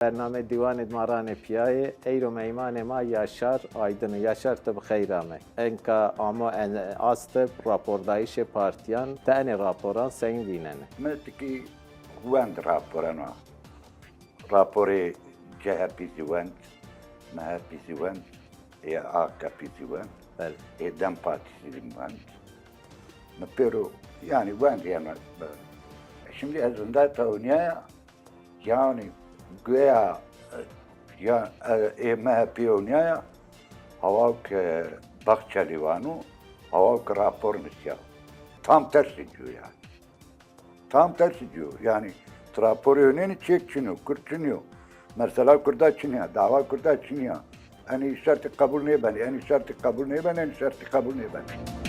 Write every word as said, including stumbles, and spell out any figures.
Bername Dîwanê di ma ranê pîyayê. Eyro meymanê ma Yaşar Aydın o. Yaşar, ti bi xeyr ame. Enka amo en-, astib rapordayîşê partîyan, ti enê raporan seyîn vînenê? Mi tikî wend raporena. Raporê C H P zî wend, M H P zî wend, ê A K P zî wend, Belê. Ê DEM Partî zî wend. Mi pêro, yanî wend yena. Şimdi ez vinda ta onîyaya, yanî güya, ya, e, ê M H P onîyaya, hawa ke Bahçeli vano, hawa ke rapor nisya. Tam tersî diyor yani. Tam tersî diyor. Yanî ti raporê onîyenî çek çin o, Kurd çin o. Mesela Kurda çin ya, dawa Kurda çin ya. Enî şertî qebul nêbenî, enî şertî qebul nêbenî, enî şertî qebul nêbenî.